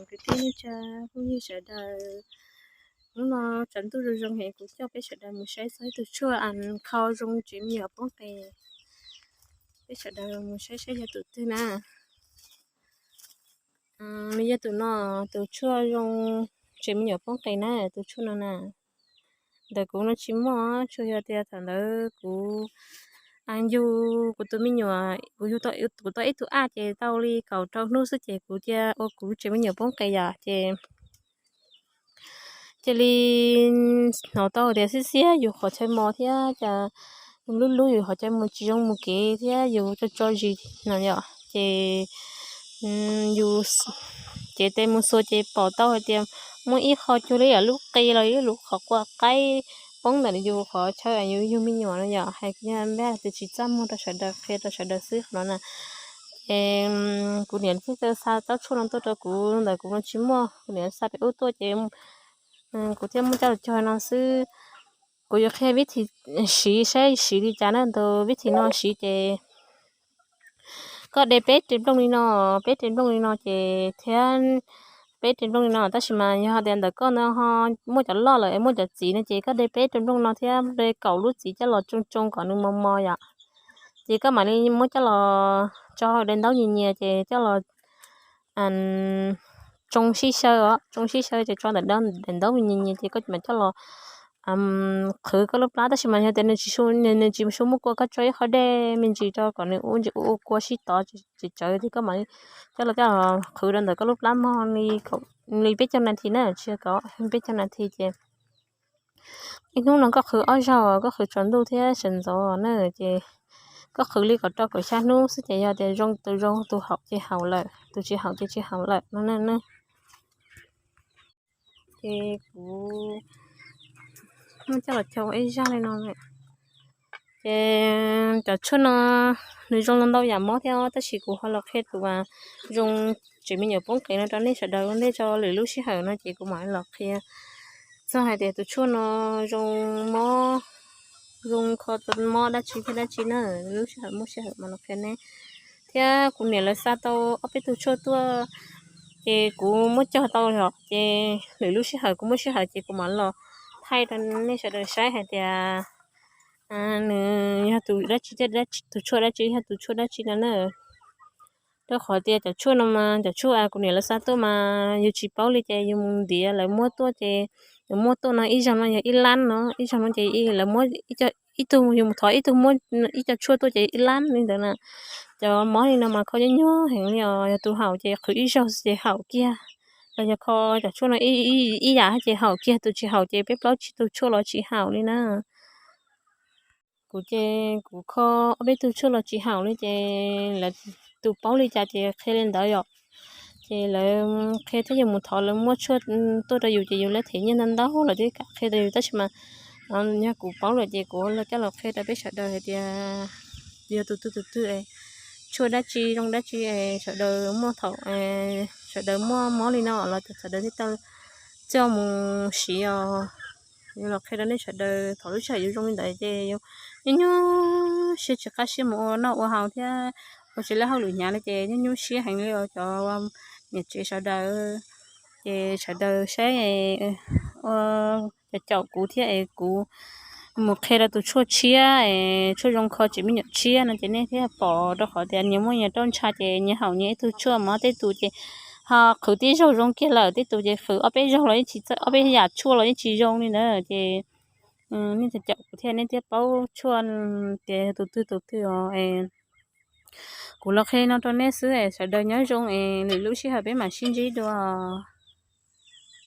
Kwv tij neej tsa phooj ywg sawv daws, hnub no tshav ntuj zoo zoo heev, kuv coj peb sawv daws mus saib txog ib tug tshuaj khau zoo tsev me nyuam poob qes. Peb sawv daws mus saib saib yog tus twg na. Nws yog tus no, tus tshuaj zoo tsev me nyuam poob qes na, tus tshuaj no na. Ntawm kuv no tsis muaj, tsuas yog tias thaum ntawd kuv yug kuv tus me nyuam, kuv yug, kuv tau ib tug aj ces tau li kaum rau hnub xwb ces kuv cia ua kuv tsev me nyuam poob qes yom ces cia li hnov tau tias xiab xiab yus qhov chaw mos thiab cas lub lub yus qhov chaw mus tsis zoo mus kev thiab yus tso tso zis no yom ces yus cev tes mus xuas ces pom tau hais tias muaj ib qho cuag li lub qe los ib lub qhov qua qaib poob ntawm yus qhov chaw yus yug me nyuam no yom. Hais tias tsis txaj muag rau sawv daws, qhia rau sawv daws xwb qhov no na. Ces kuv niam thiaj xa tsob tshuaj no tuaj rau kuv, ntawm kuv no tsis muaj, kuv niam xa pem ub tuaj ces kuv thiaj muab coj los cog no xwb. Kuv yuav qhia vib thim siv saib siv li cas na, tus vib thim no siv ces koj de peb ris nplooj li no, peb ris nplooj li no ces thiab peb ris nplooj li no, tab sis mas yog tias ntawm koj no ho muaj cov loj lawm muaj cov txiv no ces koj de peb ris nplooj no thiab de kaum lub txiv coj los tsoo tsoo kom nws mos mos yom. Ces koj mam li muab coj los tso hauv daim ntaub nyias nyias ces coj los tsoo sib xyaw os, tsoo sib xyaw ces tso ntawm daim ntaub nyias nyias ces koj mam coj los qhwv koj lub plab, tab sis mas yog tias nws tsis, nws tsis muaj kua koj tso ib qho dej me ntsis rau kom nws ua ntsis ua ua kua sib tov ces tsawv ces koj mam coj los coj los qhwv rau ntawm koj lub plab mog li peb caug nas this na, tsis yog kaum, peb caug nas this ces ib hnub no koj qhwv ob zaug, koj qhwv tsaus ntuj thiab sawv ntxov na ces koj qhwv li kaum rau kaum xya hnub xwb ces yog tias zoo, tus zoo tus haum ces haum lawm, tus tsis haum ces tsis haum lawm no na. Ces kuv muab coj los cog ib zaj li no lawm. Ces cov tshuaj no nws zoo ntau yam mob thiab, tab sis kuv ho los qhia tus uas zoo tsev me nyuam poob qes no rau nej sawv daws ua ntej, tso lwm lub sij hawm no ces kuv mam los qhia txog hais tias tus tshuaj no zoo mob, zoo kho mob dab tsi thiab dab tsi na, lwm lub sij hawm muaj sij hawm mam los qhia neb. Thiab kuv niam lawv xa tau ob peb tug tshuaj tuaj, ces kuv muab cog tau lawm ces lwm lub sij hawm kuv muaj sij hawm ces kuv mam los thaij rau nej sawv daws saib hais tias nws yog tus dab tsi thiab, tus tshuaj dab tsi yog tus tshuaj dab tsi no na. Rau qhov tias cov tshuaj no mas cov tshuaj kuv niam lawv xa tuaj mas yus tsis paub li ces yus mus ntiav lawv muab tuaj ces, lawv muab tuaj no ib zaug no yog ib lab no, ib zaug no ces lawv muab ib tug, yus mus thov ib tug muab ib co tshuaj tuaj ces ib lab li ntawd na. Cov mob li no mas kho nyuaj nyuaj heev li os, yog tus haum ces qhwv ib zaug ces haum kiag, los yog kho cov tshuaj no ib yam ces haum kiag, tus tsis haum ces peb plaub tsib tug tshuaj los tsis haum li na. Kuv ces kuv kho ob peb tug tshuaj los tsis haum li ces lawv tus paub li cas ces qhia li ntawd yom. Ces lawv qhia thiab yus mus thov lawv muab tshuaj tuaj rau yus ces yus lawv them nyiaj ntau ntau lawm thiab kam qhia rau yus, tab sis mas yog kuv paub lawm ces kuv los coj los qhia rau peb sawv daws hais tias yog tus twg tus twg, tshuaj dab tsi zoo dab tsi sawv daws muaj thaum sawv daws muaj mob li no los sawv daws thiaj tau coj mus siv os. Yus los qhia rau nej sawv daws thaum lub sij hawm yus zoo li ntawd ces yus nyuaj nyuaj siab tsis qab siab mus ua noj ua haus thiab ua tsis lab hauj lwm hnyav li ces nyuaj nyuaj siab heev li os cov niam tsev sawv daws. Ces sawv daws saib ua caum kuv thiab es kuv mus qhia rau tus tshuaj tshiab, tshuaj zoo kho tsev me nyuam tshiab no ces nej thiaj pom, rau qhov tias nyias muaj nyias roj ntsha ces nyias haum nyias ib tug tshuaj mov tej tus ces ho qhwv tib zaug zoo kiag lawm, tej tus ces qhwv ob peb zaug los yeej tsis, ob peb yam tshuaj los yeej tsis zoo li ntawd ces nej caum kuv thiab nej thiaj paub tshuaj tias tus twg tus twg os. Kuv los qhia no rau nej xwb es sawv daws nyob zoo es lwm lub sij hawm peb mam sib ntsib dua.